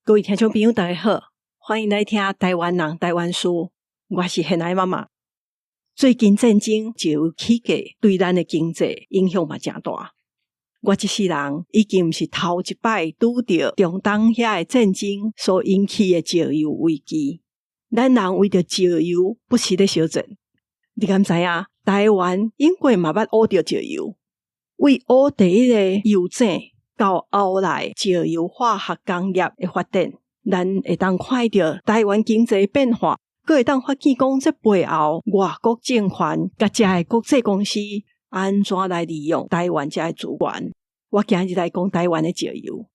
各位聽眾朋友，大家好，歡迎來聽台灣人台灣事。我是現愛媽媽。最近戰爭石油起價，對咱的經濟影響嘛誠大。我這世人已經毋是頭一擺拄著中東遐的戰爭所引起的石油危機。咱人為著石油不時咧相戰。你敢知影？台灣英國嘛捌挖著石油，為挖第一个油井到後來石油化學工業的發展，咱會當看著台灣經濟變化，閣會當發現講這背後外國政權佮遮的國際公司按怎來利用台灣遮的資源。我今日來講台灣的石油。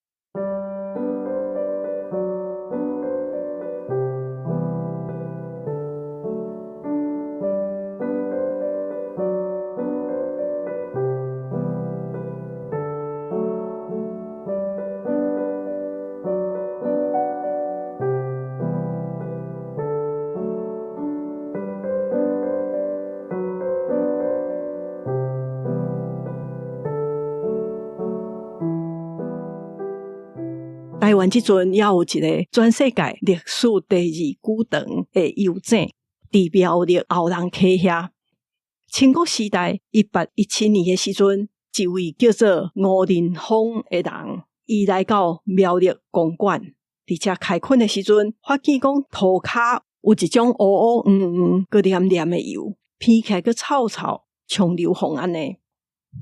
台灣這陣猶有一个全世界歷史第二久長的油井，佇苗栗後龍溪遐。清國時代1817年的時陣，一位叫做吳仁峰的人，伊來到苗栗公館，佇遮開墾的時陣，發現講塗跤有一種烏烏黃黃、閣黏黏的油，聞起來閣臭臭，像硫磺按呢。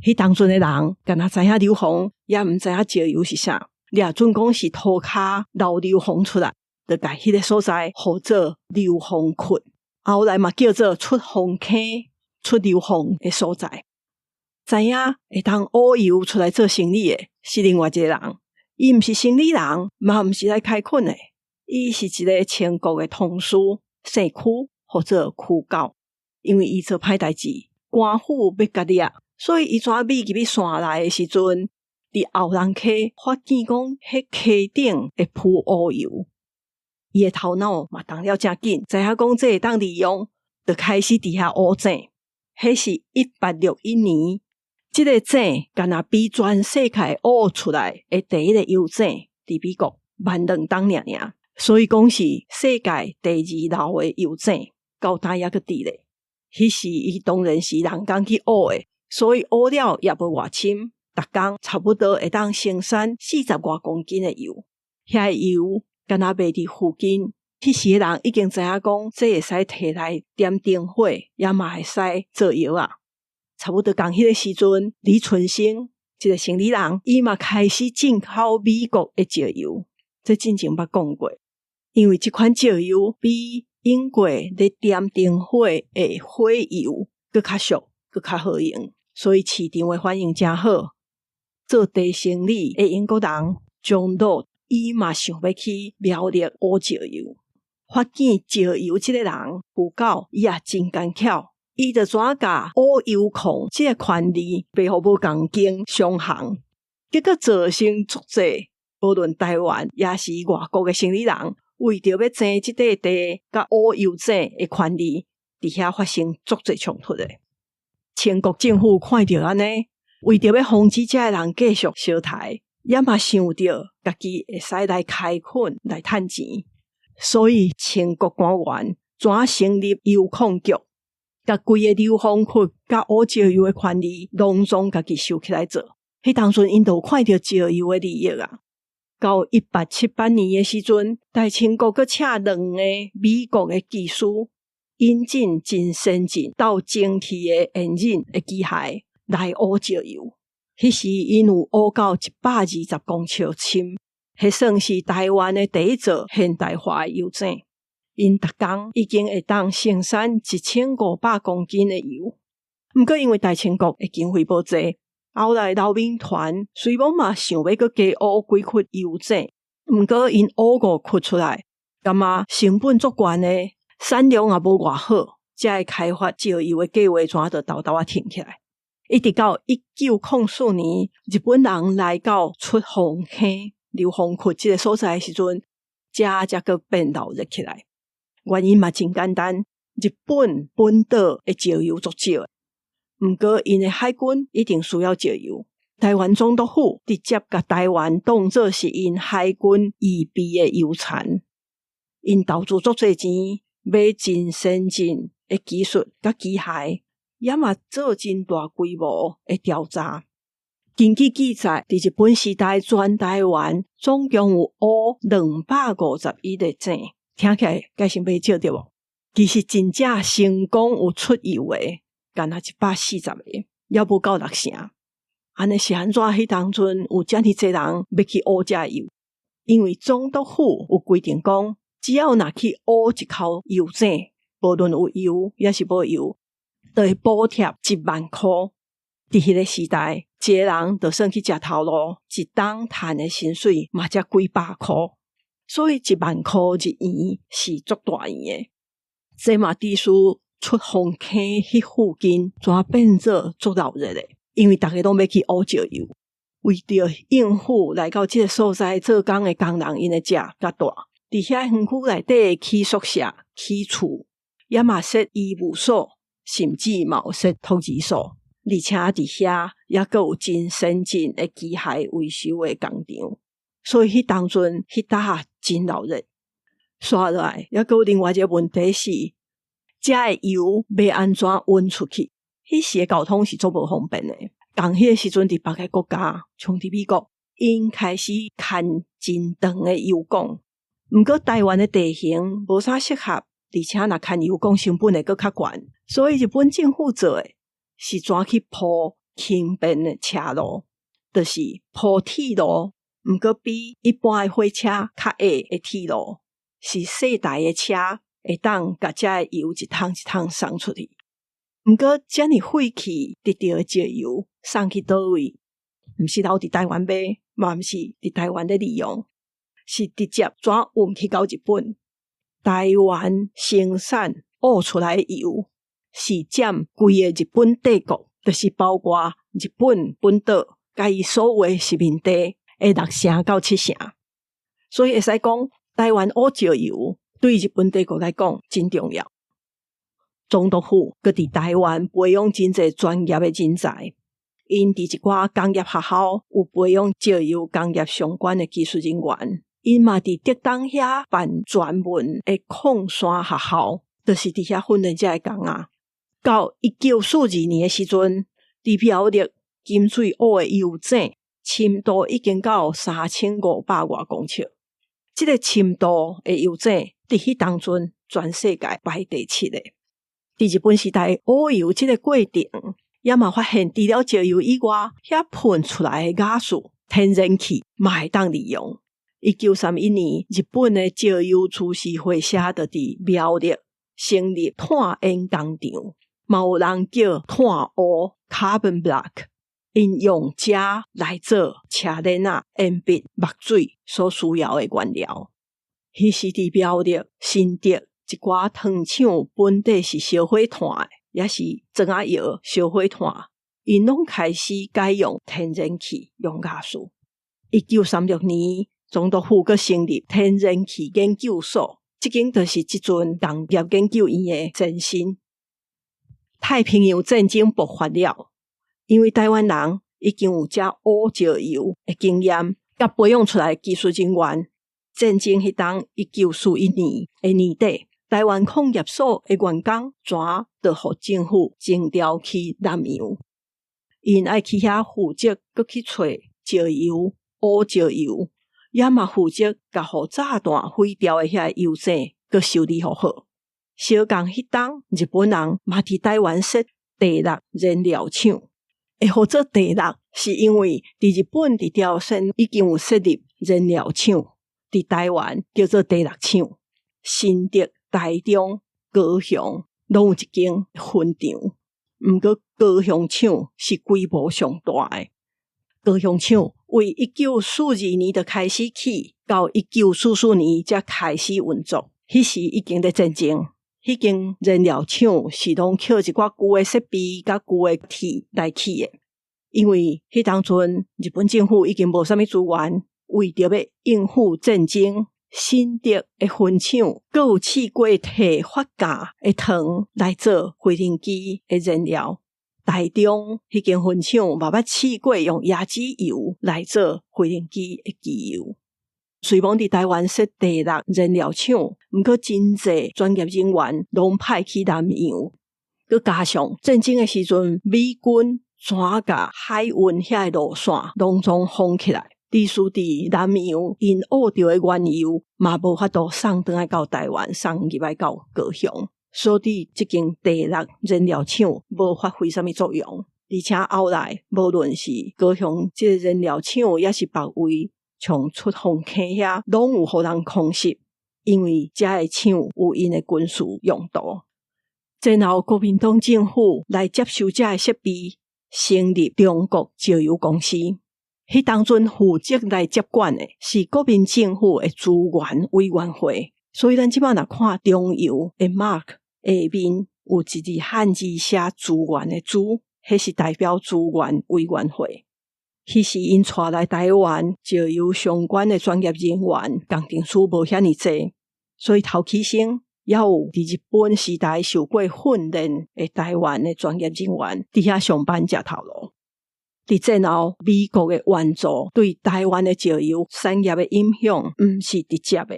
彼當陣的人，敢若知影硫磺，也毋知影石油是啥。掠準講是塗跤流硫磺出來，就共彼个所在號做硫磺窟，後來嘛叫做出磺坑，出硫磺的所在。知影會當挖油出來做生理的是另外一个人，伊毋是生理人，嘛毋是來開墾的，伊是一个清國的同事，姓區，號做區教。因為伊做歹代誌，官府欲共掠，所以伊怎覕入去山內的時陣，佇後龍溪發現講，彼溪頂會浮烏油，伊的頭腦嘛動了誠緊，知影講這會當利用，就開始佇遐挖井。彼是1861年，這个井敢若比全世界挖出來的第一个油井，佇美國慢2冬爾爾，所以講是世界第二老的油井，到今猶閣佇咧。彼時伊當然是人工去挖的，所以挖了也無偌深。逐工差不多會當生產40外公斤的油，遐油敢若賣佇附近。彼時的人已經知影講，這會使提來點燈火，也嘛會使做藥仔。差不多仝彼个時陣，李春生這个生理人，伊嘛開始進口美國的石油。這進前捌講過，因為這款石油比英國咧點燈火的火油閣較俗，閣較好用，所以市場的反應誠好。做地生理的英國人張樂，伊嘛想欲去苗栗挖石油。發現石油這个人有夠，伊也真奸巧，伊就怎共挖油礦這个權利賣予無仝間商行，結果造成足濟，無論台灣抑是外國的生理人，為著欲爭這塊地佮挖油井的權利，佇遐發生足濟衝突的。清國政府看著按呢，為著欲防止遮的人繼續相刣，也嘛想著家己會使來開墾來趁錢，所以清國官員怎成立油礦局，共規个硫磺窟佮挖石油的權利，攏總家己收起來做。彼當陣𪜶就有看著石油的利益啊。到1878年的時陣，大清國閣請兩个美國的技師，引進真先進鬥蒸氣的引擎的機械來挖石油。彼時𪜶有挖到120公尺深，彼算是台灣的第一座現代化的油井。𪜶逐工已經會當生產1500公斤的油。毋過因為大清國的經費無濟，後來劉銘傳雖罔嘛想欲閣加挖幾窟油井，毋過𪜶挖五窟出來，感覺成本足懸的。產量也無偌好，遮个開發石油的計劃怎就沓沓仔停起來。一直到1904年，日本人來到出磺坑、硫磺窟這个所在的時陣，遮才閣變鬧熱起來。原因嘛真簡單，日本本島的石油足少，毋過𪜶的海軍一定需要石油，台灣總督府直接共台灣當做是𪜶海軍預備的油田，𪜶投資足濟錢，買真先進的技術佮機械，也嘛做真大規模的調查。根據記載，佇日本時代，全台灣總共有挖251個井，聽起來該是袂少對無？其實真正成功有出油的，干焦140個，猶無夠六成。按呢是按怎？彼當陣有遮爾濟人欲去挖這油？因為總督府有規定講，只要若去挖一口油井，無論有油抑是無油，就會補貼1萬箍。佇彼個時代，一個人就算去食頭路，一冬趁的薪水嘛才幾百箍，所以1萬箍日圓是足大圓的。這嘛致使出風坑彼附近怎變做足鬧熱的，因為逐家攏欲去挖石油，為著應付來到這个所在做工的工人，𪜶的食佮住，佇遐園區內底起宿舍、起厝，也嘛設醫務所，甚至嘛有設托兒所。而且佇遐猶閣有真先進的機械維修的工廠，所以彼當陣彼搭真鬧熱。紲落來，猶閣有另外一个問題是，遮的油欲按怎運出去？彼時的交通是足無方便的。仝彼个時陣，佇別个國家，像佇美國，𪜶開始牽真長的油管。毋過台灣的地形無啥適合，而且若牽油管成本會閣較懸，所以日本政府做的是怎去鋪輕便的車路，就是鋪鐵路，毋過比一般的火車較矮的鐵路，是細台的車會當共遮的油一桶一桶送出去。毋過遮爾廢棄得著的石油送去佗位？毋是留佇台灣賣，嘛毋是佇台灣咧利用，是直接怎運去到日本？台灣生產挖出來的油，是佔規个日本帝國，就是包括日本本島佮伊所有的殖民地的六成到七成。所以會使講，台灣挖石油對日本帝國來講真重要。總督府閣佇台灣培養真濟專業的人才，𪜶佇一寡工業學校有培養石油工業相關的技術人員，𪜶嘛佇竹東遐辦專門的礦山學校，就是佇遐訓練遮个工仔。到1942年的時陣，佇苗栗金水挖的油井深度已經到3500外公尺。這个深度的油井，佇彼當陣全世界排第七個。佇日本時代挖油這个過程，也嘛發現除了石油以外，遐噴出來的瓦斯、天然氣嘛會當利用。1931年，日本的石油株式會社就佇苗栗成立炭煙工廠。嘛有人叫炭烏（carbon black），𪜶用這來做車輪仔、鉛筆、墨水所需要的原料。彼時佇苗栗、新竹一寡糖廠本底是燒火炭的，抑是磚仔窯燒火炭，𪜶攏開始改用天然氣用瓦斯。1936年，總督府閣成立天然氣研究所，這間就是這陣工業研究院的前身。太平洋戰爭爆發了，因為台灣人已經有遮挖石油的經驗，佮培養出來的技術人員。戰爭彼冬，1941年的年底，台灣礦業所的員工全就予政府徵調去南洋，𪜶愛去遐負責，閣去揣石油、挖石油，也嘛負責共予炸彈毀掉的遐油井，閣修理予好。相仝彼冬，日本人嘛佇台灣設第六燃料廠，會號做第六，是因為佇日本佇朝鮮已經有設立燃料廠，佇台灣叫做第六廠。新竹、台中、高雄攏有一間分廠，毋過高雄廠是規模上大的。高雄廠為1942年就開始起，到1944年才開始運作，彼時已經咧戰爭。彼間燃料廠是攏靠一寡舊的設備佮舊的鐵來起的，因為彼當陣日本政府已經無啥物資源，為著欲應付戰爭，新竹的分廠閣有試過提發酵的糖來做飛行機的燃料。台中彼間分廠嘛捌試過用椰子油來做飛行機的機油。雖罔佇台灣設第六燃料廠，毋過真濟專業人員攏派去南洋。閣加上戰爭的時陣，美軍怎共海運遐个路線攏總封起來，致使佇南洋𪜶挖著的原油嘛無法度送轉來到台灣，送入來到高雄，所以這間第六燃料廠無發揮啥物作用。而且後來，無論是高雄這个燃料廠，抑是別位，像出鳳坑遐，攏有予人空襲，因為遮个廠有𪜶的軍事用途。戰後國民黨政府來接收遮个設備，成立中國石油公司。彼當陣負責來接管的是國民政府的資源委員會，所以咱這擺若看中油的 mark 下面有一字漢字寫資源的資，彼是代表資源委員會。彼時𪜶帶來台灣石油相關的專業人員、工程師無遐爾濟，所以頭起先猶有佇日本時代受過訓練的台灣的專業人員佇遐上班食頭路。佇戰後，美國的援助對台灣的石油產業的影響，毋是直接的，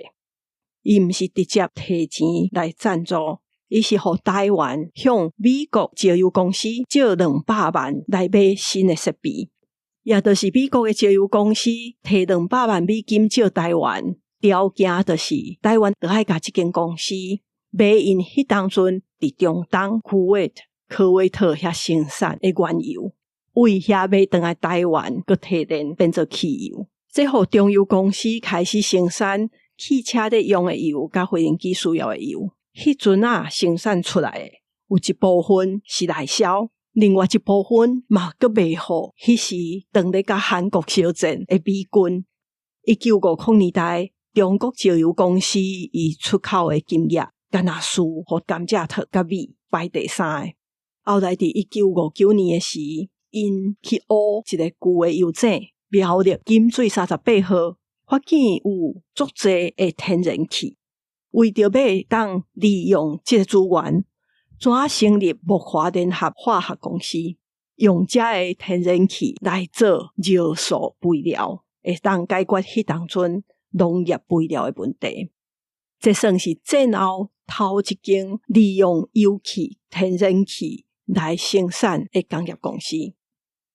伊毋是直接提錢來贊助，伊是予台灣向美國石油公司借200萬來買新的設備，也就是美國的石油公司提200萬美金借台灣，條件就是台灣著愛共這間公司買𪜶彼當陣佇中東科威科威特遐生產的原油。為遐買轉來台灣，閣提煉變做汽油，這予中油公司開始生產汽車咧用的油，佮飛行機需要的油。彼陣仔生產出來的有一部分是內銷，另外一部分嘛閣賣予彼時當咧佮韓國相戰的美軍。1950年代，中國石油公司伊出口的金額，敢若輸予甘蔗糖佮米排第三个。後來佇1959年的時，𪜶去挖一个舊的油井，苗栗金水38號，發現有足濟的天然氣。為著欲當利用這个資源，怎成立木華聯合化學公司，用遮个天然氣來做尿素肥料，會當解決彼當陣農業肥料的問題。這算是戰後頭一間利用油氣、天然氣來生產的工業公司。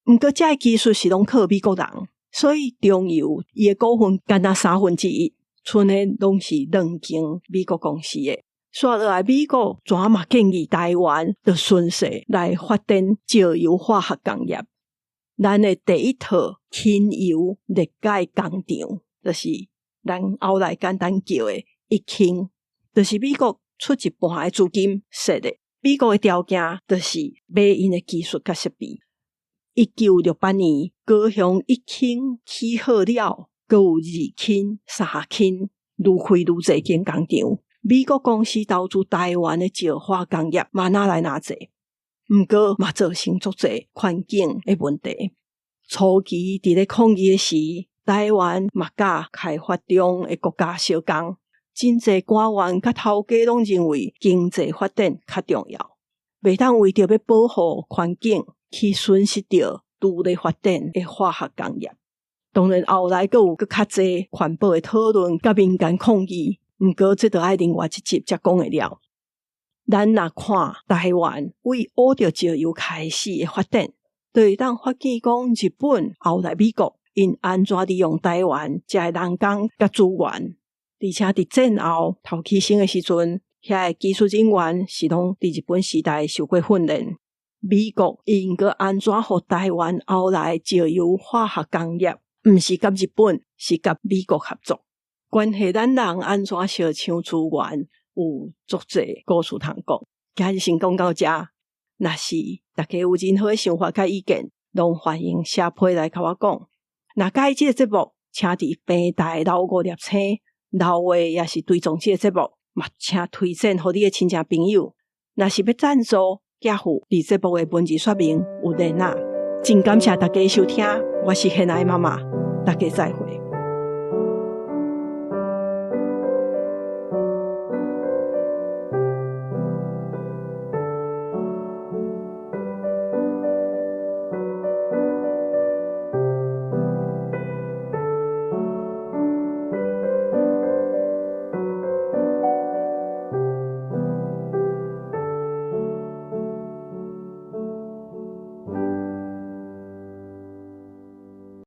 毋過，遮个技術是攏靠美國人，所以中油伊的股份干焦三分之一，賰的攏是兩間美國公司的。煞落來，美國怎嘛建議台灣，就順勢來發展石油化學工業。咱的第一套輕油裂解工廠，就是咱後來簡單叫的一輕，就是美國出一半的資金設的。美國的條件就是買𪜶的技術佮設備。1968年，高雄一輕起好了，閣有二輕、三輕，愈開愈濟間工廠。美國公司投資台灣的石化工業嘛，愈來愈濟，毋過嘛造成足濟環境的問題。初期佇咧抗議的時，台灣嘛佮開發中的國家相仝，真濟官員佮頭家攏認為經濟發展較重要，袂當為著欲保護環境去損失著拄咧發展的化學工業。當然後來閣有閣較濟環保的討論佮民間抗議，毋過這著愛另外一集才講會了。咱若看台灣為挖著石油開始的發展，就會當發現講日本後來美國𪜶按怎利用台灣遮个人工佮資源，而且佇戰後頭起先的時陣，遐个技術人員是攏佇日本時代受過訓練。美國𪜶閣按怎予台灣後來石油化學工業，毋是佮日本，是佮美國合作。關係咱人按怎相搶資源，有足濟故事通講。今日先講到遮，若是大家有任何的想法佮意見，攏歡迎寫批來共我講。若佮意這个節目，請佇平台留五粒星，留話抑是追蹤這个節目，嘛請推薦予你的親戚朋友。若是欲贊助，寄付佇節目的文字說明有連結。真感謝大家收聽，我是現愛媽媽，大家再會。